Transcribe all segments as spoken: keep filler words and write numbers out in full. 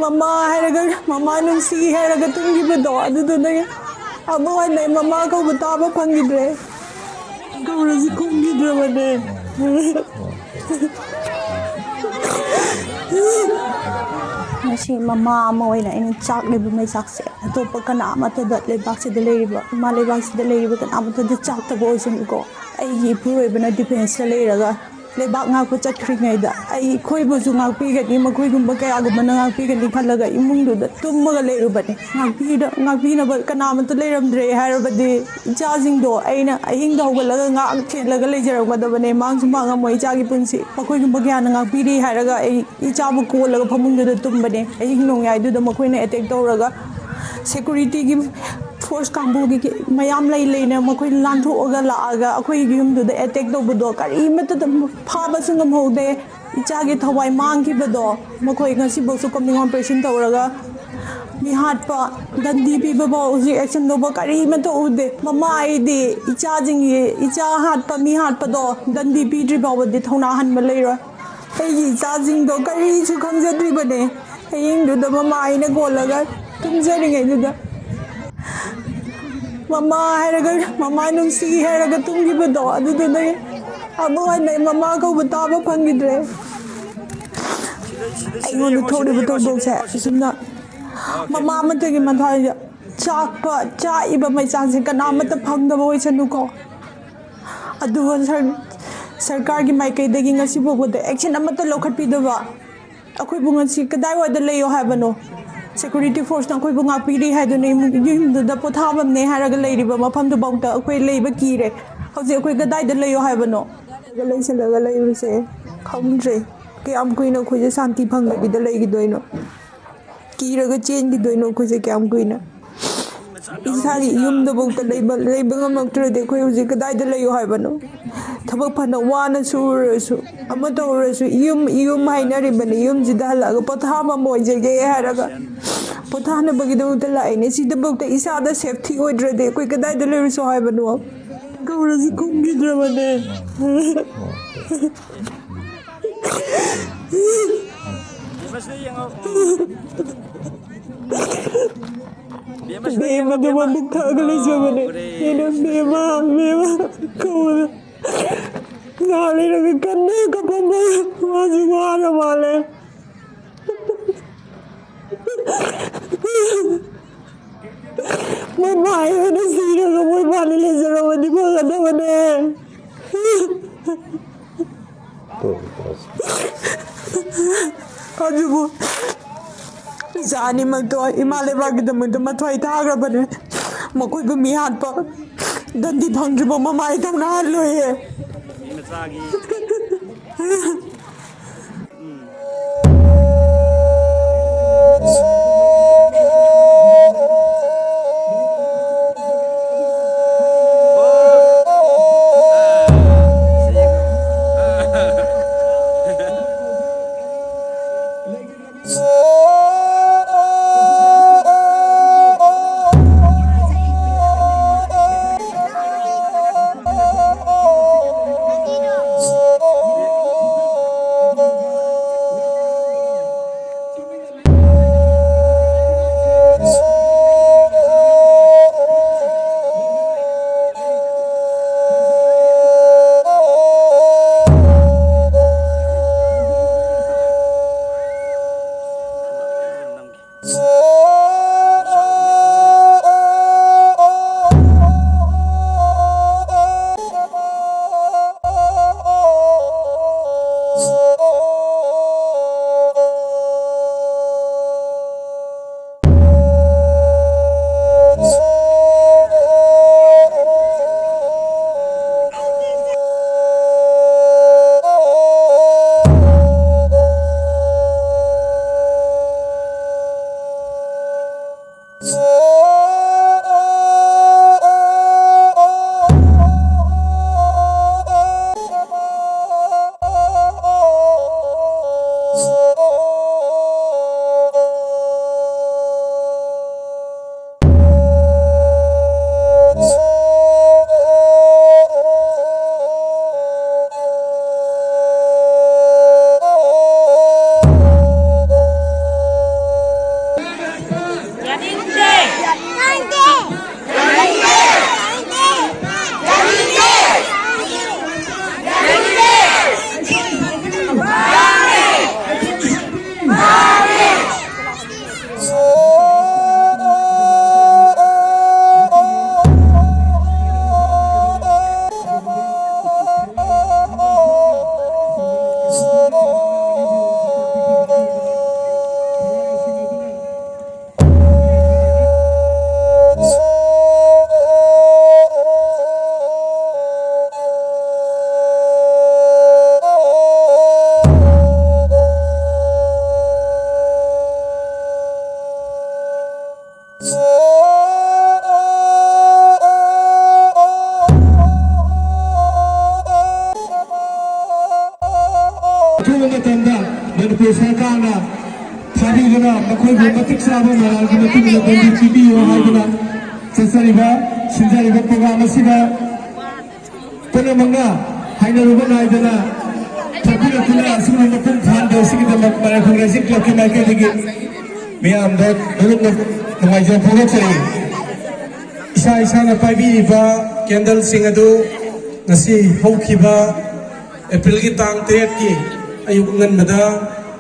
ꯃꯃꯥ ꯍꯥꯏꯔꯒ, ꯃꯃꯥ ꯅꯨꯡꯁꯤ ꯍꯥꯏꯔꯒ ꯇꯨꯝꯈꯤꯕꯗꯣ, ꯑꯗꯨꯗꯨꯅ ꯑꯃꯨꯛ ꯍꯟꯅ ꯃꯃꯥ ꯀꯧꯕ ꯇꯥꯕ ꯐꯪꯈꯤꯗ꯭ꯔꯦ꯫ ꯀꯧꯔꯁꯨ ꯈꯨꯝꯈꯤꯗ꯭ꯔꯕꯅꯦ꯫ ꯉꯁꯤ ꯃꯃꯥ ꯑꯃ ꯑꯣꯏꯅ ꯑꯩꯅ ꯆꯥꯛꯂꯤꯕ ꯃꯩꯆꯥꯛꯁꯦ ꯑꯇꯣꯞꯄ ꯀꯅꯥ ꯑꯃꯠꯇꯗ, ꯂꯩꯕꯥꯛꯁꯤꯗ ꯂꯩꯔꯤꯕ, ꯏꯃꯥ ꯂꯩꯕꯥꯛꯁꯤꯗ ꯂꯩꯔꯤꯕ ꯀꯅꯥ ꯑꯃꯠꯇꯗ ꯆꯥꯛꯇꯕ ꯑꯣꯏꯁꯅꯨꯀꯣ꯫ ꯑꯩꯒꯤ ꯏꯄꯨꯔꯣꯏꯕꯅ ꯗꯤꯐꯦꯟꯁꯇ ꯂꯩꯔꯒ ꯂꯩꯕꯥꯛ ꯉꯥꯛꯄ ꯆꯠꯈ꯭ꯔꯤꯉꯩꯗ ꯑꯩꯈꯣꯏꯕꯨꯁꯨ ꯉꯥꯛꯄꯤꯒꯅꯤ, ꯃꯈꯣꯏꯒꯨꯝꯕ ꯀꯌꯥꯒꯨꯝꯕꯅ ꯉꯥꯛꯄꯤꯒꯅꯤ ꯈꯜꯂꯒ ꯏꯃꯨꯡꯗꯨꯗ ꯇꯨꯝꯃꯒ ꯂꯩꯔꯨꯕꯅꯤ꯫ ꯉꯥꯛꯄꯤꯅ-, ꯉꯥꯛꯄꯤꯅꯕ ꯀꯅꯥꯃꯠꯇ ꯂꯩꯔꯝꯗ꯭ꯔꯦ ꯍꯥꯏꯔꯕꯗꯤ ꯏꯆꯥꯁꯤꯡꯗꯣ ꯑꯩꯅ ꯑꯍꯤꯡꯗ ꯍꯧꯒꯠꯂꯒ ꯉꯥꯛ ꯁꯦꯜꯂꯒ ꯂꯩꯖꯔꯝꯒꯗꯕꯅꯦ꯫ ꯃꯥꯡꯁꯨ ꯃꯥꯡꯉꯝꯃꯣꯏ ꯏꯆꯥꯒꯤ ꯄꯨꯟꯁꯤ꯫ ꯃꯈꯣꯏꯒꯨꯝꯕ ꯀꯌꯥꯅ ꯉꯥꯛꯄꯤꯔꯤ ꯍꯥꯏꯔꯒ ꯑꯩ ꯏꯆꯥꯕꯨ ꯀꯣꯜꯂꯒ ꯐꯃꯨꯡꯗꯨꯗ ꯇꯨꯝꯕꯅꯦ꯫ ꯑꯍꯤꯡ ꯅꯣꯡꯌꯥꯏꯗꯨꯗ ꯃꯈꯣꯏꯅ ꯑꯦꯇꯦꯛ ꯇꯧꯔꯒ ꯁꯦꯀꯨꯔꯤꯇꯤꯒꯤ ꯐꯣꯔꯁ ꯀꯥꯡꯕꯨꯒꯤ ꯃꯌꯥꯝ ꯂꯩ ꯂꯩꯅ ꯃꯈꯣꯏ ꯂꯥꯟꯊꯣꯛꯑꯒ ꯂꯥꯛꯑꯒ ꯑꯩꯈꯣꯏꯒꯤ ꯌꯨꯝꯗꯨꯗ ꯑꯦꯇꯦꯛ ꯇꯧꯕꯗꯣ ꯀꯔꯤꯃꯠꯇ ꯐꯥꯕꯁꯨ ꯉꯝꯍꯧꯗꯦ꯫ ꯏꯆꯥꯒꯤ ꯊꯋꯥꯏ ꯃꯥꯡꯈꯤꯕꯗꯣ ꯃꯈꯣꯏ ꯉꯁꯤꯐꯥꯎꯁꯨ ꯀꯣꯝꯕꯤꯡ ꯑꯣꯄꯔꯦꯁꯟ ꯇꯧꯔꯒ ꯃꯤ ꯍꯥꯠꯄ, ꯗꯟꯗꯤ ꯄꯤꯕ ꯐꯥꯎ ꯍꯧꯖꯤꯛ ꯑꯦꯛꯁꯟ ꯂꯧꯕ ꯀꯔꯤꯃꯠꯇ ꯎꯗꯦ꯫ ꯃꯃꯥ ꯑꯩꯗꯤ ꯏꯆꯥꯁꯤꯡꯒꯤ, ꯏꯆꯥ ꯍꯥꯠꯄ, ꯃꯤ ꯍꯥꯠꯄꯗꯣ ꯗꯟꯗꯤ ꯄꯤꯗ꯭ꯔꯤ ꯐꯥꯎꯕꯗꯤ ꯊꯧꯅꯥ ꯍꯟꯕ ꯂꯩꯔꯣꯏ꯫ ꯑꯩꯒꯤ ꯏꯆꯥꯁꯤꯡꯗꯣ ꯀꯔꯤꯁꯨ ꯈꯪꯖꯗ꯭ꯔꯤꯕꯅꯦ꯫ ꯍꯌꯦꯡꯗꯨꯗ ꯃꯃꯥ ꯑꯩꯅ ꯀꯣꯜꯂꯒ ꯇꯨꯝꯖꯔꯤꯉꯩꯗꯨꯗ ꯃꯃꯥ ꯍꯥꯏꯔꯒ, ꯃꯃꯥ ꯅꯨꯡꯁꯤ ꯍꯥꯏꯔꯒ ꯇꯨꯝꯈꯤꯕꯗꯣ, ꯑꯗꯨꯗꯨꯅ ꯑꯃꯨꯛ ꯍꯟꯅ ꯃꯃꯥ ꯀꯧꯕ ꯇꯥꯕ ꯐꯪꯈꯤꯗ꯭ꯔꯦ꯫ ꯑꯩꯉꯣꯟꯗ ꯊꯣꯛꯂꯤꯕ ꯊꯧꯗꯣꯛꯁꯦ ꯑꯁꯨꯝꯅ ꯃꯃꯥ ꯑꯃꯠꯇꯒꯤ ꯃꯊ꯭ꯋꯥꯏꯗ ꯆꯥꯛꯄ, ꯆꯥꯛꯏꯕ ꯃꯩꯆꯥꯛꯁꯦ ꯀꯅꯥꯃꯠꯇ ꯐꯪꯗꯕ ꯑꯣꯏꯁꯅꯨꯀꯣ꯫ ꯑꯗꯨꯒ ꯁꯔ-, ꯁꯔꯀꯥꯔꯒꯤ ꯃꯥꯏꯀꯩꯗꯒꯤ ꯉꯁꯤ ꯐꯥꯎꯕꯗ ꯑꯦꯛꯁꯟ ꯑꯃꯠꯇ ꯂꯧꯈꯠꯄꯤꯗꯕ, ꯑꯩꯈꯣꯏꯕꯨ ꯉꯁꯤ ꯀꯗꯥꯏꯋꯥꯏꯗ ꯂꯩꯌꯣ ꯍꯥꯏꯕꯅꯣ? ꯁꯦꯀꯨꯔꯤꯇꯤ ꯐꯣꯔꯁꯅ ꯑꯩꯈꯣꯏꯕꯨ ꯉꯥꯛꯄꯤꯔꯤ ꯍꯥꯏꯗꯨꯅ ꯏꯃꯨꯡ-, ꯌꯨꯝꯗꯨꯗ ꯄꯣꯊꯥꯐꯝꯅꯦ ꯍꯥꯏꯔꯒ ꯂꯩꯔꯤꯕ ꯃꯐꯝꯗꯨꯐꯥꯎꯗ ꯑꯩꯈꯣꯏ ꯂꯩꯕ ꯀꯤꯔꯦ꯫ ꯍꯧꯖꯤꯛ ꯑꯩꯈꯣꯏ ꯀꯗꯥꯏꯗ ꯂꯩꯌꯣ ꯍꯥꯏꯕꯅꯣ? ꯂꯩꯁꯜꯂꯒ ꯂꯩꯕꯁꯦ ꯈꯪꯗ꯭ꯔꯦ꯫ ꯀꯌꯥꯝ ꯀꯨꯏꯅ ꯑꯩꯈꯣꯏꯁꯦ ꯁꯥꯟꯇꯤ ꯐꯪꯗꯕꯤꯗ ꯂꯩꯈꯤꯗꯣꯏꯅꯣ? ꯀꯤꯔꯒ ꯆꯦꯟꯈꯤꯗꯣꯏꯅꯣ ꯑꯩꯈꯣꯏꯁꯦ ꯀꯌꯥꯝ ꯀꯨꯏꯅ? ꯏꯁꯥꯒꯤ ꯌꯨꯝꯗꯐꯥꯎꯗ ꯂꯩꯕ, ꯂꯩꯕ ꯉꯝꯃꯛꯇ꯭ꯔꯗꯤ ꯑꯩꯈꯣꯏ ꯍꯧꯖꯤꯛ ꯀꯗꯥꯏꯗ ꯂꯩꯌꯣ ꯍꯥꯏꯕꯅꯣ? ꯊꯕꯛ ꯐꯅ ꯋꯥꯅ ꯁꯨꯔꯁꯨ, ꯑꯃ ꯇꯧꯔꯁꯨ, ꯌꯨꯝ, ꯌꯨꯝ ꯍꯥꯏꯅꯔꯤꯕꯅꯤ꯫ ꯌꯨꯝꯁꯤꯗ ꯍꯜꯂꯛꯑꯒ ꯄꯣꯊꯥꯐꯝ ꯑꯣꯏꯖꯒꯦ ꯍꯥꯏꯔꯒ ꯄꯣꯊꯥꯅꯕꯒꯤꯗꯃꯛꯇ ꯂꯥꯛꯏꯅꯦ꯫ ꯁꯤꯗꯐꯥꯎꯗ ꯏꯁꯥꯗ ꯁꯦꯐꯇꯤ ꯑꯣꯏꯗ꯭ꯔꯗꯤ ꯑꯩꯈꯣꯏ ꯀꯗꯥꯏꯗ ꯂꯩꯔꯨꯁꯣ ꯍꯥꯏꯕꯅꯣ? ꯀꯧꯔꯁꯨ ꯈꯨꯝꯈꯤꯗ꯭ꯔꯕꯅꯦ꯫ ꯕꯦꯝꯃꯗꯨ ꯃꯕꯨꯛ ꯊꯛꯑꯒ ꯂꯩꯖꯕꯅꯦ꯫ ꯑꯩꯅ "ꯕꯦꯝꯃ, ꯕꯦꯝꯃ" ꯀꯧꯕꯗ ꯉꯥꯏꯍꯥꯛ ꯂꯩꯔꯒ ꯀꯟꯅ ꯀꯞꯄꯝꯕ꯫ ꯃꯥꯁꯨ ꯋꯥꯔ ꯃꯥꯜꯂꯦ꯫ ꯃꯃꯥ ꯑꯣꯏꯅ ꯁꯤꯔꯒ ꯃꯣꯏ ꯃꯥꯅ ꯂꯩꯖꯔꯝꯃꯗꯤ ꯐꯒꯗꯕꯅꯦ꯫ ꯑꯗꯨꯕꯨ ꯏꯆꯥ ꯑꯅꯤꯃꯛꯇꯣ ꯏꯃꯥ ꯂꯩꯕꯥꯛꯀꯤꯗꯃꯛꯇ ꯃꯊ꯭ꯋꯥꯏ ꯊꯥꯈ꯭ꯔꯕꯅꯦ꯫ ꯃꯈꯣꯏꯕꯨ ꯃꯤꯍꯥꯠꯄ ꯗꯟꯗꯤ ꯐꯪꯗ꯭ꯔꯤꯕ ꯃꯃꯥ ꯏꯊꯧꯅ ꯍꯥꯜꯂꯣꯏꯌꯦ꯫ ꯁꯔꯀꯥꯔꯅ ꯊꯥꯕꯤꯗꯨꯅ ꯃꯈꯣꯏꯕꯨ ꯃꯇꯤꯛ ꯆꯥꯕ ꯃꯌꯥꯝꯒꯤ ꯃꯇꯨꯡ ꯏꯟꯅ ꯕꯟꯗꯤ ꯄꯤꯕꯤꯌꯨ ꯍꯥꯏꯗꯨꯅ ꯆꯠꯆꯔꯤꯕ, ꯁꯤꯟꯖꯔꯤꯕ ꯄ꯭ꯔꯣꯒ꯭ꯔꯥꯝ ꯑꯁꯤꯗ ꯄꯨꯝꯅꯃꯛꯅ ꯍꯥꯏꯅꯔꯨꯕ ꯅꯥꯏꯗꯅ ꯊꯣꯛꯄꯤꯔꯛꯇꯨꯅ ꯑꯁꯤꯒꯨꯝꯕ ꯃꯄꯨꯡ ꯐꯥꯍꯟꯕ ꯑꯁꯤꯒꯤꯗꯃꯛ ꯃꯔꯥꯏ ꯈꯨꯝ ꯔꯥꯏꯖꯤꯡ ꯀ꯭ꯂꯕꯀꯤ ꯃꯥꯏꯀꯩꯗꯒꯤ ꯃꯤꯌꯥꯝꯗ ꯅꯣꯂꯨꯛꯅ ꯅꯨꯡꯉꯥꯏꯖꯕ ꯐꯣꯡꯗꯣꯛꯆꯔꯤ꯫ ꯏꯁꯥ ꯏꯁꯥꯅ ꯄꯥꯏꯕꯤꯔꯤꯕ ꯀꯦꯟꯗꯜꯁꯤꯡ ꯑꯗꯨ ꯉꯁꯤ ꯍꯧꯈꯤꯕ ꯑꯦꯄ꯭ꯔꯤꯜꯒꯤ ꯇꯥꯡ ꯇꯔꯦꯠꯀꯤ ꯑꯌꯨꯛ ꯑꯉꯟꯕꯗ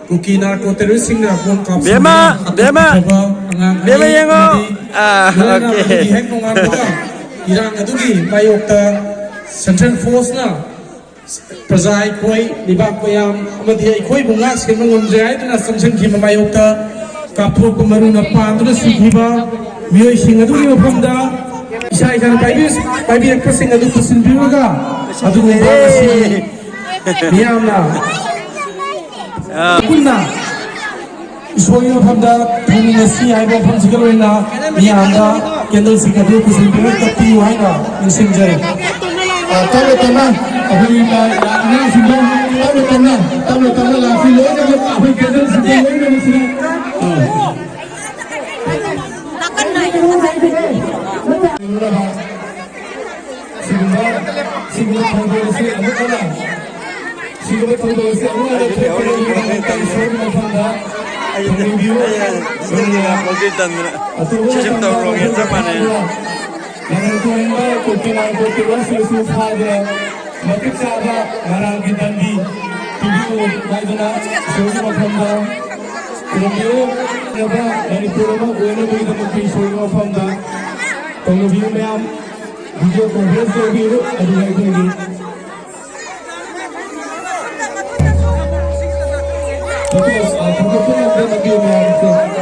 ꯀꯨꯀꯤ ꯅꯥꯔꯀꯣ ꯇꯦꯔꯣꯔꯤꯁꯁꯤꯡꯅ ꯕꯣꯝ ꯀꯥꯞꯁꯤꯟꯗꯨꯅ ꯕꯦꯝꯃ, ꯕꯦꯝꯃ, ꯍꯥꯠꯇꯣꯛꯈꯤꯕ ꯑꯉꯥꯡ ꯕꯦꯝꯃ ꯑꯅꯤ ꯌꯦꯡꯉꯣ꯫ ꯑꯃꯗꯤ ꯑꯥ, ꯂꯣꯏꯅꯅ ꯑꯣꯀꯦ꯫ ꯑꯗꯨꯒꯤ ꯍꯦꯛ ꯅꯣꯡꯉꯥꯟꯕꯒ ꯏꯔꯥꯡ ꯑꯗꯨꯒꯤ ꯃꯥꯌꯣꯛꯇ ꯁꯦꯟꯇ꯭ꯔꯦꯜ ꯐꯣꯔꯁꯅ ꯄ꯭ꯔꯖꯥ ꯑꯩꯈꯣꯏ, ꯂꯩꯕꯥꯛ ꯃꯌꯥꯝ ꯑꯃꯗꯤ ꯑꯩꯈꯣꯏꯕꯨ ꯉꯥꯛ ꯁꯦꯟꯕ ꯉꯝꯗ꯭ꯔꯦ ꯍꯥꯏꯗꯨꯅ ꯆꯪꯁꯤꯟꯈꯤꯕ ꯃꯥꯌꯣꯛꯇ ꯀꯥꯞꯊꯣꯛꯄ ꯃꯔꯨꯅ ꯄꯥꯟꯗꯨꯅ ꯁꯤꯈꯤꯕ ꯃꯤꯑꯣꯏꯁꯤꯡ ꯑꯗꯨꯒꯤ ꯃꯐꯝꯗ ꯏꯁꯥ ꯏꯁꯥꯅ ꯄꯥꯏꯕꯤ-, ꯄꯥꯏꯕꯤꯔꯛꯄꯁꯤꯡ ꯑꯗꯨ ꯄꯨꯁꯤꯟꯕꯤꯔꯒ ꯑꯗꯨꯒꯨꯝꯕ ꯉꯁꯤꯒꯤ ꯃꯤꯌꯥꯝꯅ ꯄꯨꯟꯅ ꯏꯁꯣꯔꯒꯤ ꯃꯐꯝꯗ ꯊꯧꯅꯤꯡꯉꯁꯤ ꯍꯥꯏꯕ ꯋꯥꯐꯝꯁꯤꯒ ꯂꯣꯏꯅꯅ ꯃꯤꯌꯥꯝꯗ ꯀꯦꯟꯗꯜꯁꯤꯡ ꯑꯗꯨ ꯄꯨꯁꯤꯟꯕꯤꯔꯒ ꯀꯠꯄꯤꯌꯨ ꯍꯥꯏꯅ ꯅꯤꯡꯁꯤꯡꯖꯔꯤ꯫ ꯑ, ꯇꯞꯅ ꯇꯞꯅ ꯑꯩꯈꯣꯏ ꯑꯉꯥꯡꯁꯤꯡꯗꯣ ꯇꯞꯅ ꯇꯞꯅ, ꯇꯞꯅ ꯇꯞꯅ ꯂꯥꯛꯄꯤ꯫ ꯂꯣꯏꯅꯃꯛ ꯑꯩꯈꯣꯏ ꯀꯦꯟꯗꯜꯁꯤꯡꯗꯣ ꯂꯣꯏꯅꯃꯛꯁꯤꯅ, ꯑ, ꯁꯤꯒꯨꯝꯕ, ꯁꯤꯒꯨꯝꯕ ꯊꯧꯗꯣꯛ ꯑꯁꯤ ꯑꯃꯨꯛ ꯍꯟꯅ, ꯁꯤꯒꯨꯝꯕ ꯊꯧꯗꯣꯛ ꯑꯁꯤ ꯑꯃꯨꯛ ꯍꯟꯅ ꯊꯣꯛꯇꯅꯕꯒꯤꯗꯃꯛꯇ ꯏꯁꯣꯔꯒꯤ ꯃꯐꯝꯗ ꯊꯧꯅꯤꯡꯕꯤꯌꯨ꯫ ꯑꯗꯨꯒ ꯑꯆꯧꯕ ꯃꯇꯝꯗ ꯃꯄꯨꯡ ꯐꯥꯍꯟꯕ ꯃꯔꯥꯡ ꯀꯥꯏꯕ ꯀꯨꯀꯤ ꯅꯥꯔꯀꯣ ꯇꯦꯔꯣꯔꯤꯁꯁꯤꯡ ꯑꯁꯤ ꯐꯥꯗꯨꯅ ꯃꯇꯤꯛ ꯆꯥꯕ ꯃꯔꯥꯜꯒꯤ ꯗꯟꯗꯤ ꯄꯤꯕꯤꯌꯨ ꯍꯥꯏꯗꯨꯅ ꯏꯁꯣꯔꯒꯤ ꯃꯐꯝꯗ ꯈꯨꯔꯨꯝꯕꯤꯌꯨ꯫ ꯃꯅꯤꯄꯨꯔ ꯑꯃ ꯑꯣꯏꯅꯕꯒꯤꯗꯃꯛꯇ ꯏꯁꯣꯔꯒꯤ ꯃꯐꯝꯗ ꯇꯧꯅꯕꯤꯌꯨ ꯃꯌꯥꯝ꯫ ꯚꯤꯗꯤꯑꯣ ꯀꯣꯟꯐ꯭ꯔꯦꯟꯁ ꯇꯧꯕꯤꯌꯨ, ꯑꯗꯨꯒ ꯑꯩꯈꯣꯏꯒꯤ ꯐꯣꯇꯣ, ꯐꯣꯇꯣ ꯄꯨꯟꯅ ꯑꯝꯇ ꯅꯝꯕꯤꯌꯨ ꯃꯌꯥꯝꯁꯦ꯫